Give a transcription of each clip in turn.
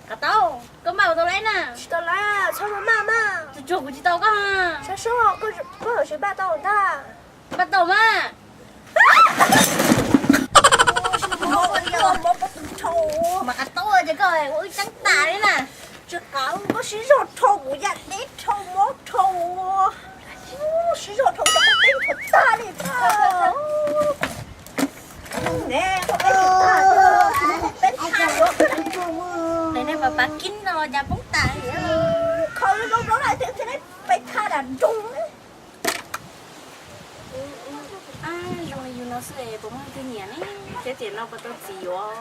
Qav Taub, koj npaj tau lawm na? Tsis tau lawm, txhob maj maj. Tsuag tsuag kuv tsis tau koj. Sab sab, koj yuav tsis npaj tau ntag. Npaj tau mas. Mas Qav Taub ces koj ua wb ceeb tas li na. Tsis qav, koj siv zog rho kuv yam deb rho mob rho. Siv zog rho cov qub teeb rho tag li tag. Pab pab kib no cas poob tas li. Kho zoo zoo lawm thiaj li peb thaj dam nroog. Zoo li yus no xwb es puas muaj leej twg nyiam ne? Thiab tiam no puas tau txiv yuav?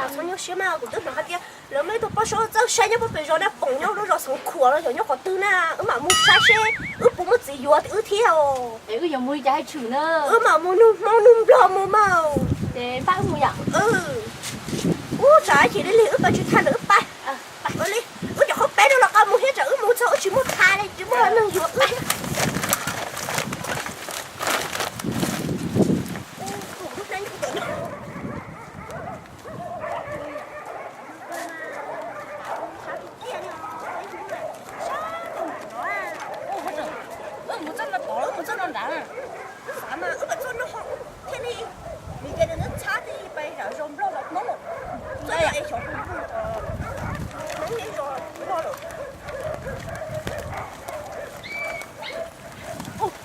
Txhob nyuaj siab mas, kuv twb hnov hais tias lawv muaj ib tug poj saub txawj saib nyob puag pem zos Naj Poom nyob lub zos Xeev Khuam los yog nyob qhov twg na, wb mam mus saib seb wb puas muaj txiv yuav wb thiab os. Es wb yuav mus li cas hais tshwm na? Wb mam mus nug Hmoob nug Nplog mus mas. Ces npaj wb mus yom? Ub, tsam ib chim li lig wb pais tsis tau lawm wb pais. Ua li, wb cov qhaub peb rau los qab mus thiab tsam wb mus txog wb tsis muaj tha li tsis muaj neeg yuav wb thiab. Wb mus txoj no tod, wb mus txoj no nrad. Xav mas wb pais txoj no thiaj li, vim tias nws txhab thiaj li pais zam zos Nplog los Hmoob. Txoj no es xyov puas Hmoob thiab zos Nplog lawm.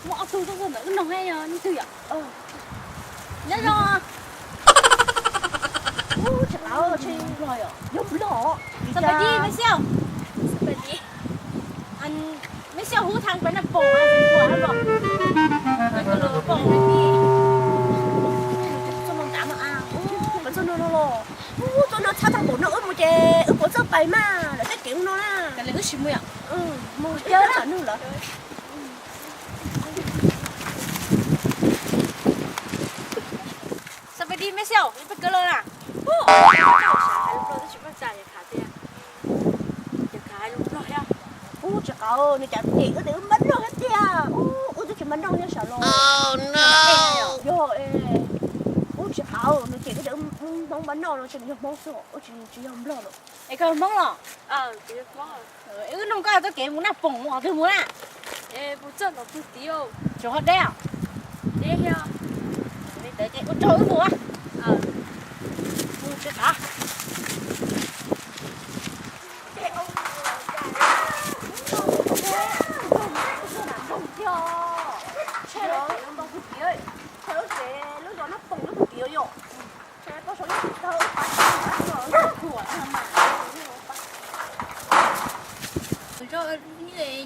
Muaj ob tug tuaj ntawm wb no yog leej twg yom? Nyob zoo. Ub, tsis qab, yog Nplog. Xab pais dib, me xiab. Me xiab, hub thaj pais Naj Poom, Naj Poom. Txoj no nrad no, ub, txoj no los, ub, txoj no txhab tag npaum no wb mus ces wb puas txawj pais mas lawv tej kev mus no na. Wb sim mus yom. Mus cawm nws lawm. Xab pais dib, me xiab, peb kawg lawm na. Ub, tsis muaj tsa, yog khav tias, yog khav hais zoo Nplog thiab. Ub, tsis qab, nws cas cem wb tias wb npab noj thiab tiag. Ub, wb twb tsis npab noj thiab sav los. Yog, ub, tsis qab, nws cem wb tias wb Hmoob npab noj no ces nws yog Hmoob xwb, wb tsis, tsis yog Nplog lawm. Es koj Hmoob los? Wb nug koj txoj kev mus Naj Poom mus qhov twg mus na? Tsuas ho deb. Li ntawd ces ua tsaug wb mus. Mus tsis qab. Lub zos Naj Poom lub tus tid yom.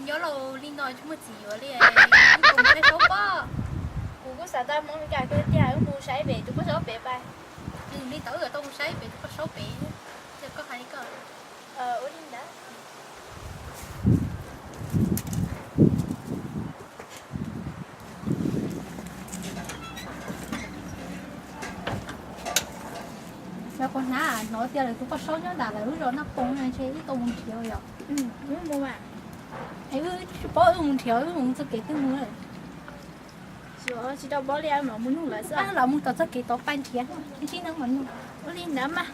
Nyob laus li no tsis muaj txiv yuav li, ib tus mus saib saub pob. Kuv kuj xav tau Hmoob Meskas kawg tiag, wb mus saib pem tus poj saub pem pais. Li ntawd wb yuav tau mus saib pem tus poj saub pem, yog koj hais li koj. Ua li ntawd. Yog kuv hnov, hnov tias lawv tus poj saub nyob ntawm lawv lub zos Naj Poom no ntshe wb tau mus nrhiav yom. Wb mus mas. Es wb tsis paub wb mus nrhiav wb mus txoj kev twg mus. Tsis tau paub li, mam mus nug lawv xwb. Los mus tom txoj kev tod pais nrhiav, ib sim neej mam nug. Ua li ntawd mas.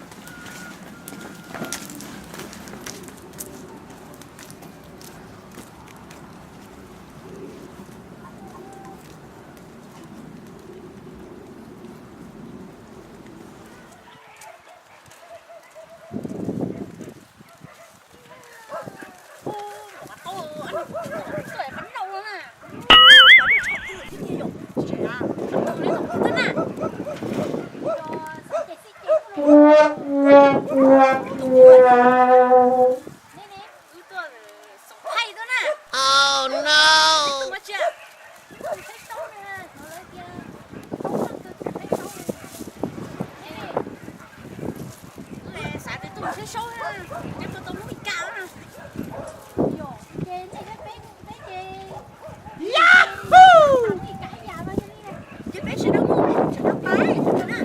Xav tias tuaj saib saub, neb puas tau lub Meskas na? Yog, ces nej peb peb ces, Yahoo! Ces peb sawv daws mus, sawv daws pais, sawv daws na.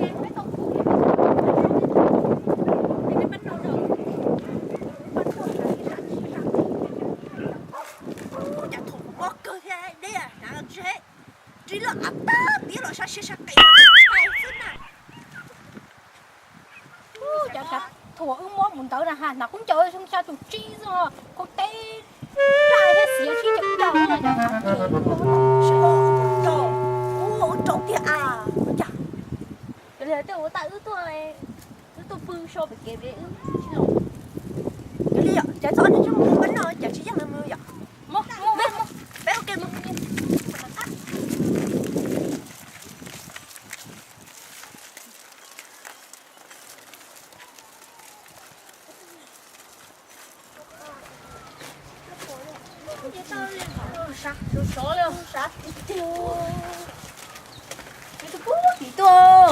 Cas thaum kuv mob kawg thiab deb, hnav los tsis, tsis los av tag tiab los sab siab sab qis xwb na. Cov Thaum wb muab mus ntawd na ha, hnav kub ncaws xyoo xya caum tsib xwb, khaub teb daj thiab xiav sib caum daj. Ua rau tiag a. Ua cas? Yog li tej ua tag wb tuaj, wb tuaj pw so pem kev pem wb tsis los. Yog li yom, ces txhob tsis mus pab no, ces tsis yeej mus yom. Peb ua ke mus. Tus pub tim tuaj.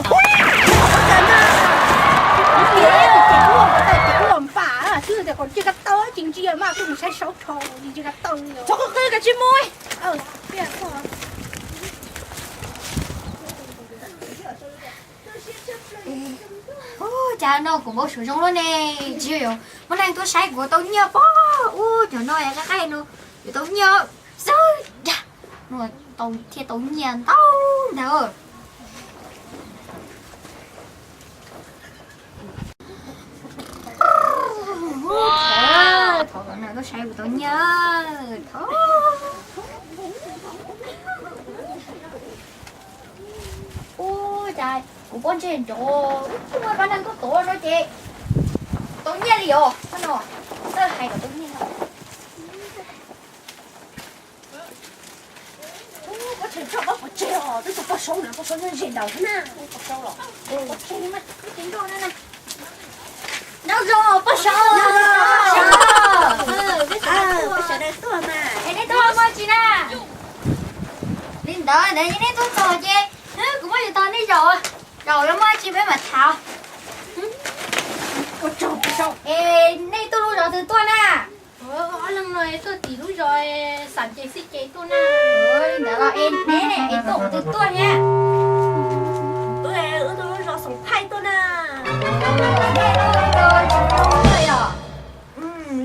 Tus pub npam xwb tias kuv los npam xwb tias kom ntsej kab taw tsis ntsia mas kuv mus saib saub rho li ntsej kab taw li. Txhob qw qw koj tsis mus. Ua cas no kuv npau suav zoo luaj ne, tsis yog muaj neeg tuaj saib kuv tau nyiaj pob. Ua cov no qaib qaib no yuav tau nyiaj xwb dag, no tau thiaj tau nyiaj ntau ntag. Thov no tuaj saib kuv tau nyiaj thov. Ua cas kuv pob ntseg nrov, muaj pab neeg tuaj tod no ces tau nyiaj li os. Txawj hais kom tau nyiaj no. Pob ntseg nrov, pob ntseg os, twb tus poj saub na, poj saub nyob ze ntawd thiab na. Pob ntseg mas twb tsis nrov na. Nyob zoo poj saub. Peb sawv daws tuaj mas. Es nej tuaj muaj tsi na? Li ntawd ntawd neb tuaj txog ces kuv muab yus tog nej zaum, zaum los muaj tsi peb mam tham. Es nej tuaj lub zos twg tuaj na? Ob leeg no tuaj tim lub zos Xam Ces Xij Ces tuaj na. Li ntawd los es neb es tuaj qhov twg tuaj thiab? Wb tuaj lub zos Xoom Thaij tuaj na.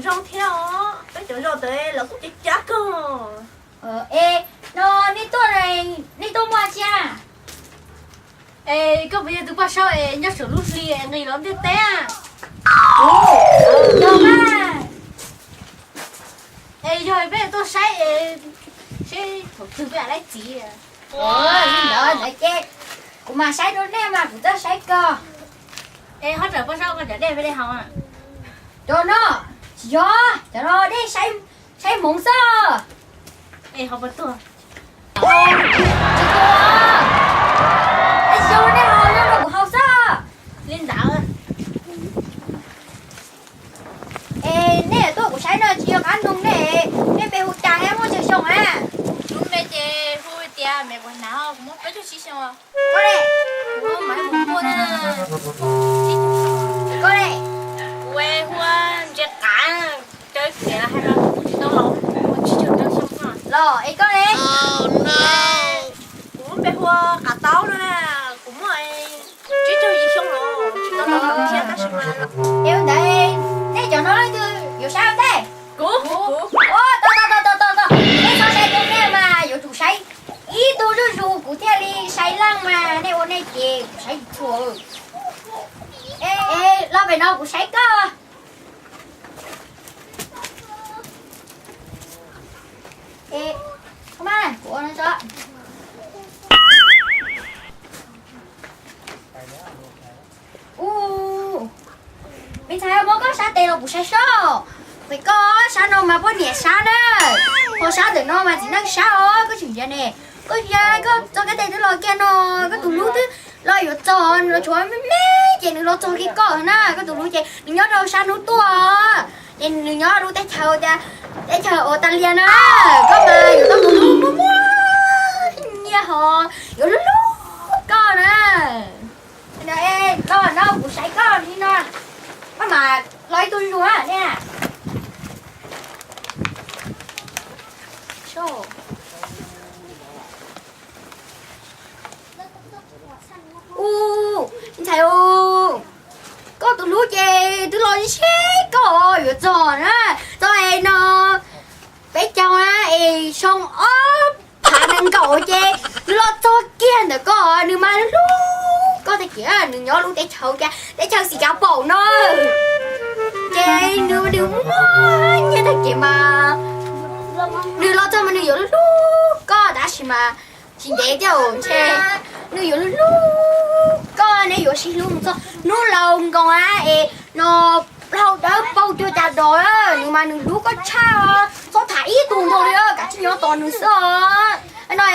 Zoo thiab os, peb cov zos ntawd lawv kuj ceev ceev kawg. Es no nej tuaj, nej tuaj muaj tsi? Es koj puas yog tus poj saub es nyob saum lub hli nqis los ntiaj teb? Yog mas. Es yog peb tuaj saib es seb thaum twg peb mam laib txiv. Li ntawd ntawd ces kuv mam saib rau nej mas kuv txawj saib kawg. Es ho raws poj saub koj cov dej peb dej haus. Cov no, tsis yog, cov no dej saib hmoov xwb. Es ho puas tuag? Tsis tuag. Es tsis yog nej haus, yog rau kuv haus xwb. Li ntawd. Es nej tuaj kuv saib no tsis yog qab noog nej, nej npe hu cas thiab muaj tsawg xyoo na? Lub npe ces hu tias Me Kuam Hnav, kuv muaj plaub caug tsib xyoo. Koj ne? Kuv Maiv Mus Muaj na. Koj ne? Kuv hu ua Ntse Qav, cov tias hais los kuv tsis tau laus, kuv tsib caug rau xyoo no. Los es koj ne? Kuv lub npe hu ua Qav Taub no na, kuv muaj tsib caug yim xyoo los tsis tau laus thiab tab sis mas. Es ua ntawd nej cov no leej twg yuav saib ua ntej? Kuv. Ua, tos tos tos tos tos, nej txhob saib rau nej mas yuav tsum saib ib tug zuj zus kuv thiaj li saib leej mas nej ua nej ces kuv saib tsis tshua. Es los pem no kuv saib koj. Ua, me ntxhais, muab koj sab tes los kuv saib sab. Pem koj sab no mas poj niam sab na, ho sab ntawm no mas txiv neej sab os. Koj tseem ntsia ne, koj ntsia koj txoj kab tes twb los kiag no, koj tus hlub twb los yuav txog, nws los tshuav me me ces nws los txog kiag koj na. Koj tus hlub ces nws nyob rau sab hnub tuaj, ces nws nyob lub teb chaws tias teb chaws Australia na. Koj mas yuav tau tus hlub muaj muaj nyiaj ho yuav hlub hlub koj na. Los no kuv saib koj li no, koj mas los ib tug zuj zus na. Ua, ntxhais, koj tus hlub ces twb los seb koj yuav txog na, txog es no peb caug na, es xyoo ob phav nees nkaum ces nws los txog kiag ntawm koj, nws mas hlub koj tag kiag, nws nyob lub teb chaws tias teb chaws Xikapaum no. Ces nws, nws muaj nyiaj tag ces mas nws los txog mas nws yuav hlub hlub koj tab sis mas tsis ntev thiab ntshe nws yuav hlub hlub koj, neb yuav sib hlub mus txog hnub laus nkoos a es no plaub dawb paug cuag cas dos. Nws mas nws hlub koj tshaj, txhob tham ib tug nkaus li, kav tsij nyob tos nws xwb os. No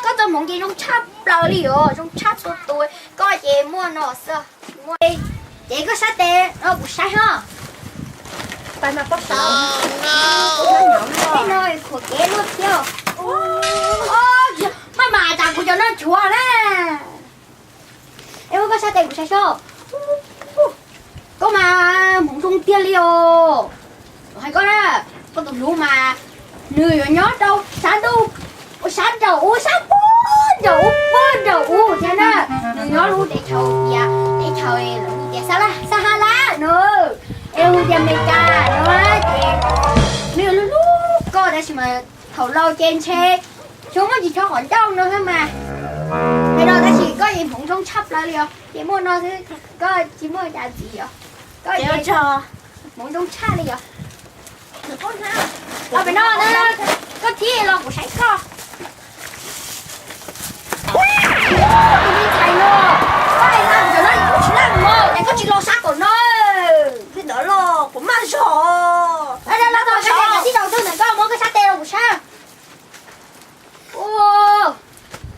koj txoj hmoov ces zoo tshaj plaws li os, zoo tshaj txhua tus. Koj ces muaj no xwb, ces koj sab tes no kuv saib ho. Pais mas poj sav. Tej no khuam kev luaj thiab. Maj mam tas kuv cov no tshuav na. Es ua koj sab tes kuv saib seb. Koj mas hmoov zoo tiag li os. Hais koj na, koj tus hlub mas nws yuav nyob rau sab ntuj, sab nraum ub, sab puag nraum ub, puag nraum ub thiab na. Nws nyob lub teb chaws tias, teb chaws lawv tias xab laj, xab ha laj no. Es tias Amelikas no ces nws yuav hlub hlub koj tab sis mas thaum laus ces ntshe tsuas muaj ntsis tsho qhov ncauj no xwb mas. Ces no tab sis koj yeej hmoov zoo tshaj plaws li os, ces muaj no xwb, koj tsis muaj cas ntxiv os. Koj hmoov zoo tshaj li os. Los pem no, koj thib los kuv saib koj. Tus me ntxhais no, koj hais tias cov no kuv tsis laj mus es koj tsis los sab kom no. Li ntawd los kuv maj zog. Los txog sab tes, tib daus ntawm koj muab koj sab tes los kuv saib.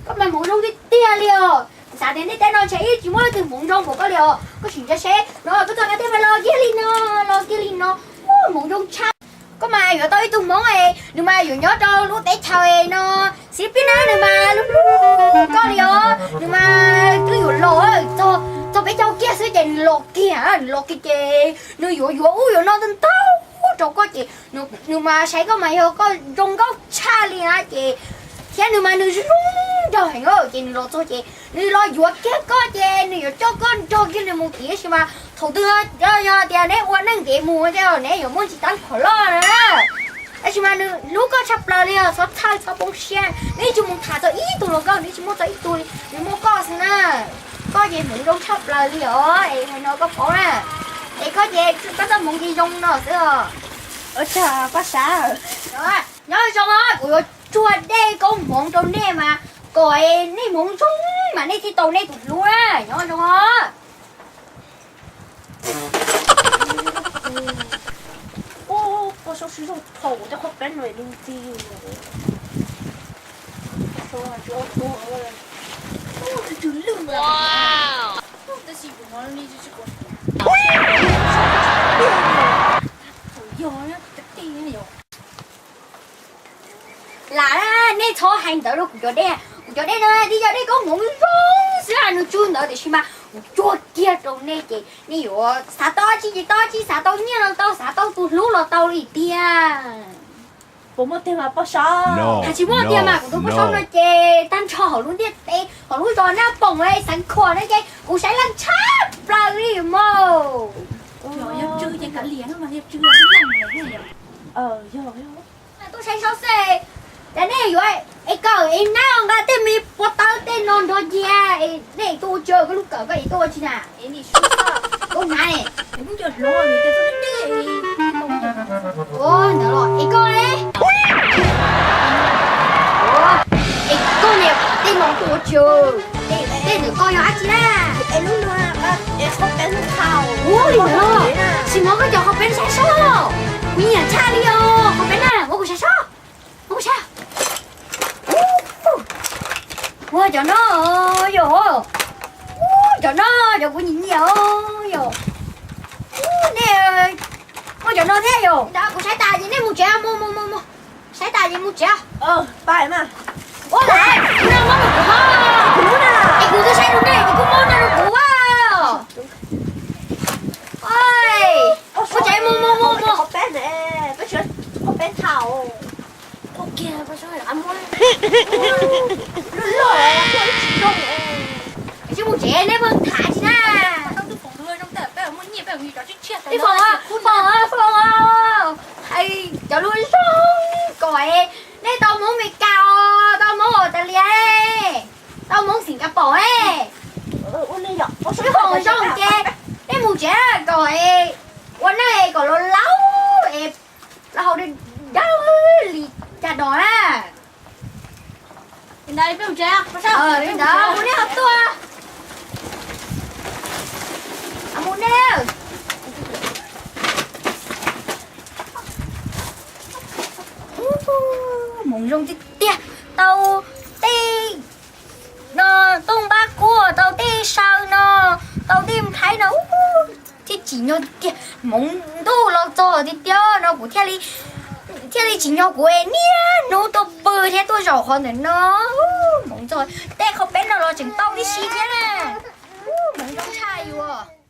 Koj mas hmoov zoo tiag tiag li os. Kuv xav tias nej tej no ntshe ib tsis muaj leej twg hmoov zoo npaum koj li os. Koj sim ntsia seb no, koj txoj kab tes mas los kiag li no, los kiag li no, hmoov zoo tshaj. Koj mas yuav tau ib tug hmoob es nws mas yuav nyob rau lub teb chaws no, xib pib na, nws mas hlub hlub koj li os. Nws mas twb yuav los, txog peb caug kiag xwb ces nws los kiag, nws los kiag ces nws yuav yuav ub yuav no ntau ntau rau koj ces nws mas saib koj mas yog koj zoo nkauj tshaj li na ces, thiab nws mas nws zoo nraug heev ces nws los txog ces nws los yuav kiag koj ces nws yuav coj koj nrog kiag nws mus tiam sis mas thaum twg yog tias neb ua neej ntev mus ces neb yuav muaj ntsis tab khov loj na. Tab sis mas nws hlub koj tshaj plaws li os, txhob txhawj txhob poob siab, neb tsis mus tham txog ib tug los koj, neb tsis muaj txog ib tug li, nws muaj koj xwb na. Koj ces hmoov zoo tshaj plaws li os, es hais no koj paub na. Es koj ces koj txoj hmoov ces zoo no xwb os. Ua tsaug pab sav. Nyob zoo os, kuv yuav tsuag dej koob hmoov rau nej mas kom nej hmoov zoo mas nej thiaj tau nej tus hlub na. Nyob zoo os. Ua, poj saub sib zoo thaum tej qhov peb no li ntxi. Poj saub tsis ua tuag, ua tsis lwj. Tab sis kuv hnov li tsis kom thaum yog cov dej yom. Lam, nej txhob hais ntawd rau kuv cov dej. Kuv cov dej no twb yog dej koob hmoov zoo xwb, nws tsw ntawd tiam sis mas kuv tsuag kiag rau nej ces nej yuav xav tau dab tsi ces tau dab tsi, xav tau nyiaj los tau, xav tau tus hlub los tau li tiag. Puas muaj tiag mas poj saub? Hais tsis muaj tiag mas kuv tus poj saub no ces tag nrho hauv lub ntiaj teb, hauv lub zos Naj Poom, Xeev Khuam no ces kuv saib leej tshaj plaws li mas. Yog tsw ces kav liam no mas, yog tsw yog leej yog. Tuaj saib saub xwb, cas nej yuav es kawm es nab nqa tej me pua tawb tej no nrog cia es nej tuaj ua tsaug, koj lub kawm koj es tuaj ua tsi na? Koj hnav ne. Ua ntawd los es koj ne? Es koj niam tej no tuaj ua tsaug, tej ntawm koj yog dab tsi na? Ua li ntawd los sim muab koj cov qhov peeb saib saib, kuv nyiam tshaj li os qhov peeb na, muab kuv saib saib. Ua cov no yom, cov no cov kuv nyiam nyiam yom. Nej muaj cov no thiab yom? Kuv saib tas ces nej mus tsev, mus mus mus mus, saib tas ces mus tsev. Pais mas. Ua lawm, kuv no muab rau kuv ho. Es kuv twb saib rau nej ces kuj muab no rau kuv. Mus tsev, mus mus mus mus. Qhov peeb ne, peb tsis, qhov peeb thaum. Ua kiag peb sab lam muab. Loj loj, ua ib tsis zoo. Tsis mus tsev nej pheej tham tsis na. Ib foom, foom, foom, hais cov lus zoo kom nej tau Hmoob Meskas os, tau Hmoob Australia, tau Hmoob Singapore. Ib foom zoo ces nej mus tsev kom ua Kom los laub es los haus dawb li cas dos na. Mus neb ho tuaj. Mus neb. Hmoov zoo tiag tiag, tau tej no tooj npab kuab, tau tej saw no, tau tej nplhaib no, thiaj tsim nyog tiag. Hmoov ntuj los txog tiag tiag no kuv thiaj li tsim nyog kuv niaj hnub tuaj pw thiab tuaj zaum qhov ntawm no. Hmoov txog, tej qhov peb no los tseem tau tib si thiab na. Hmoov zoo tshaj yuav.